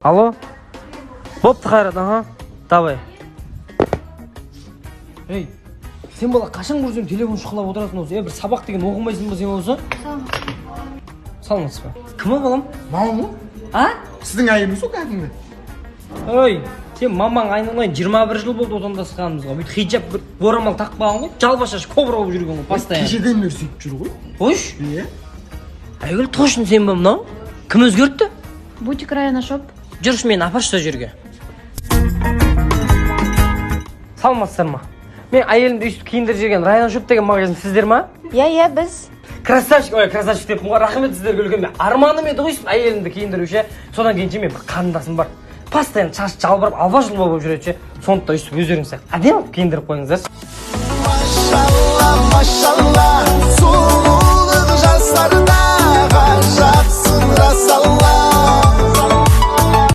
Алло, бопты, Қайрат, ага, давай. Ей, сен, бала, қашан көрсем телефон шұқылап отырасың осы? Е, бір сабақ деген оқымайсың ба сен осы? Саламатсыз ба? Кім ол, балам? Мамам ғой. А? Сіздің әйеліңіз ғой кәдімгі. Ой, сен мамаң, айналайын, 21 жыл болды отандасқанымызға, бүйтіп хиджаб, бір орамал тақпаған ғой, жалба шаш кобра болып жүрген ғой постоянно. Кешеден бері сөйтіп жүр ғой. Қойшы. Иә. Айгүл, точно сен ба мынау? Кім өзгертті? Бутик Раяна Шоп. Жүрші, мені апаршы сол жерге. Саламатсыздар ма? Мен әйелімді өйстіп киіндіріп жіберген Раяна Шоп деген магазин сіздер ма? Иә, біз. Красавчик, ой, красавчик деппін ғой, рахмет сіздерге үлкен. Мен арманым еді ғой өйстіп әйелімді киіндіру ше. Содан кейін ше, мен бір қарындасым бар, постоянно шашы жалбырап, алба жұлба болып жүреді ше. Сондықтан өйстіп өздеріңіз сияқты әдемі қылып киіндіріп қойыңыздаршы. Машалла, машалла, сұлулық жастарда, ғажапсың, рас.